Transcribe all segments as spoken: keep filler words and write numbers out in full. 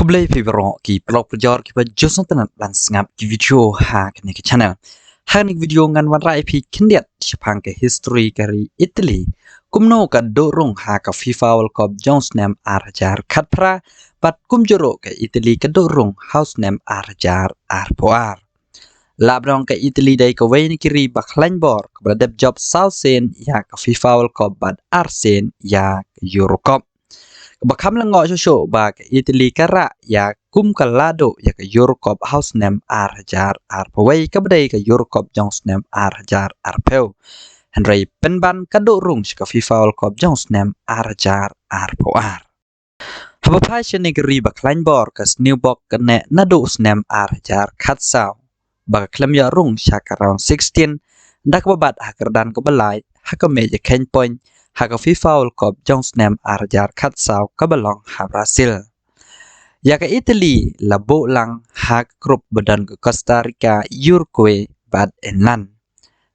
Khublei phi baroh ki paralok parajor kiba ju sngewtynnat ban sngap ki video ha kane ka channel. Ha kane ka video ngan wanrah ïa phi khyndiat shaphang ka history ka ri Italy. Kumno ka duh rung ha ka FIFA World Cup jong u snem ar hajar khatphra bad kumjuh ruh ka Italy ka duh rung ha u snem ar hajar arphew ar. Lah ba dang ka Italy dei kawei na ki ri ba khlaiñ bor kaba la dep jop saw sien ïa ka FIFA World Cup bad ar sien ïa ka Euro Cup. Kaba kham lyngngoh shuh shuh ba ka Italy ka rah ïa kum ka la duh ïa ka Euro Cup ha u snem ar hajar arphew wei kaba dei ka Euro Cup jong u snem ar hajar arphew. Hynrei pynban ka duh rung sha ka FIFA World Cup jong u snem ar hajar arphew ar. Haba phai sha kane ka ri ba khlaiñ bor, ka sniewbok ka neh naduh u snem ar hajar khatsaw ba ka khlem ïoh rung sha ka round sixteen da kaba bat ha ka kyrdan kaba lai ha ka mej ïakheiñ point ha ka FIFA World Cup jong u snem ar hajar khatsaw kaba long ha Brazil. Ïa ka Italy la buh lang ha ka group ba don ka Costa Rica, Uruguay bad England.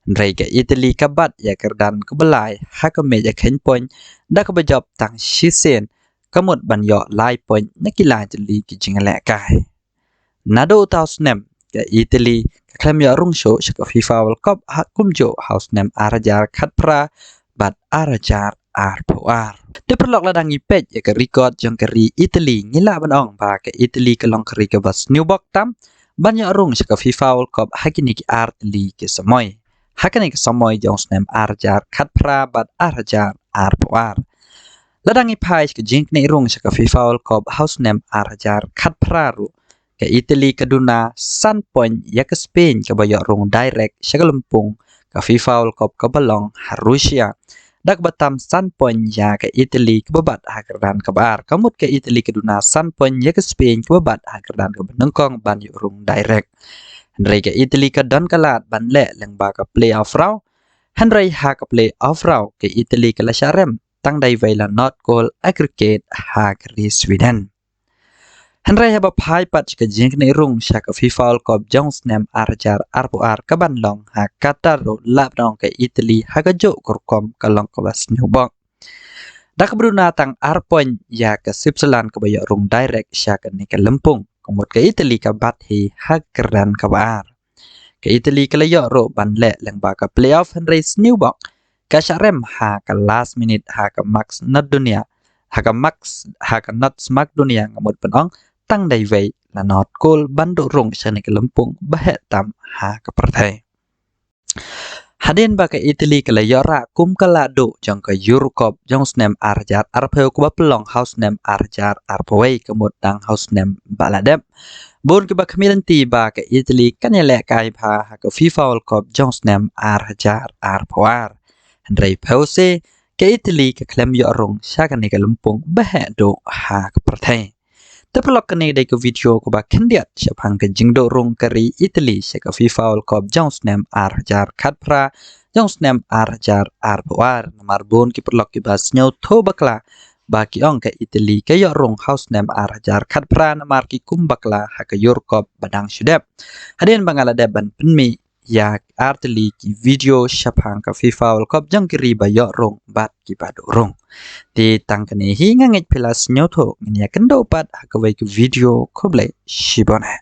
Hynrei ka Italy ka bat ïa ka kyrdan kaba lai ha ka mej ïakheiñ point da kaba jop tang shisien, ka mut ban ïoh lai point na ki lai tylli ki jingïalehkai. Naduh uta u snem ka Italy ka khlem ïoh rung shuh sha ka FIFA World Cup ha kumjuh ha u snem ar hajar khatphra bad ar hajar arphew ar. Te paralok, lada ngi peit ïa ka record jong ka ri Italy, ngi lah ban ong ba ka Italy ka long ka ri kaba sniewbok tam ban ïoh rung sha ka FIFA World Cup ha kine ki ar tylli ki samoi ha kane ka samoi jong u snem ar hajar khatphra bad ar hajar arphew ar. Lada ngi phai sha ka jingknieh rung sha ka FIFA World Cup ha u snem ar hajar khatphra ruh, ka Italy ka duna san point ïa ka Spain kaba ïoh rung direct sha ka lympung ka FIFA World Cup kaba long ha Russia. Da kaba tam san point ïa ka Italy kaba bat ha ka kyrdan kaba ar. Ka mut ka Italy ka duna san point ïa ka Spain kaba bat ha ka kyrdan kaba nyngkong ban ïoh rung direct. Hynrei ka Italy ka don ka lad ban leh lyngba ka playoff round. Hynrei ha ka playoff round ka Italy ka la shah rem tang da iwei la not goal aggregate ha ka ri Sweden. Hynrei haba phai pat sha ka jingknieh rung sha ka FIFA World Cup jong u snem ar hajar arphew ar kaban long ha Qatar ruh, lah ba dang ka Italy ha kajuh ka rukom ka long kaba sniewbok. Da kaba duna tang ar point ïa ka Switzerland kaba ïoh rung direct sha kane ka lympung, ka mut ka Italy ka bat hi ha ka kyrdan kaba ar. Ka Italy ka la ïoh ruh ban leh lyngba ka playoff, hynrei sniewbok ka shah rem ha ka last minute ha ka mark not dunia, ha ka mark, ha ka not mark dunia, nga mut ban ong tang da iwei la not goal ban duh rung sha kane ka lympung ba heh tam ha ka pyrthei. Hadien ba ka Italy ka la ïoh rah kum ka la duh jong ka Euro Cup jong u snem ar hajar arphew kaba pynlong ha u snem ar hajar arphew wei, ka mut dang ha u snem ba la dep, bun kiba khmih lynti ba ka Italy kan ïalehkai bha ha ka FIFA World Cup jong u snem ar hajar arphew ar. Hynrei phew se ka Italy ka khlem ïoh rung sha kane ka lympung ba heh duh ha ka pyrthei. Te paralok, kane dei ka video kaba khyndiat shaphang ka jingduh rung ka ri Italy sha ka FIFA World Cup jong u snem ar hajar khatphra jong u snem ar hajar arphew ar. Namar bun ki paralok kiba sngewthuh bakla ba ki ong ka Italy ka ïoh rung ha u snem ar hajar khatphra namar ki kum bakla ha ka Euro Cup ba dang shu dep. Hadien ba nga la dep ban pynmih ïa ar tylli ki video shaphang ka FIFA World Cup jong ki ri ba ïoh rung bad kiba duh rung. Te tang kane hi, nga ngeit phi la sngewthuh, ngin ïakynduh pat ha kawei ka video. Khublei shibun eh.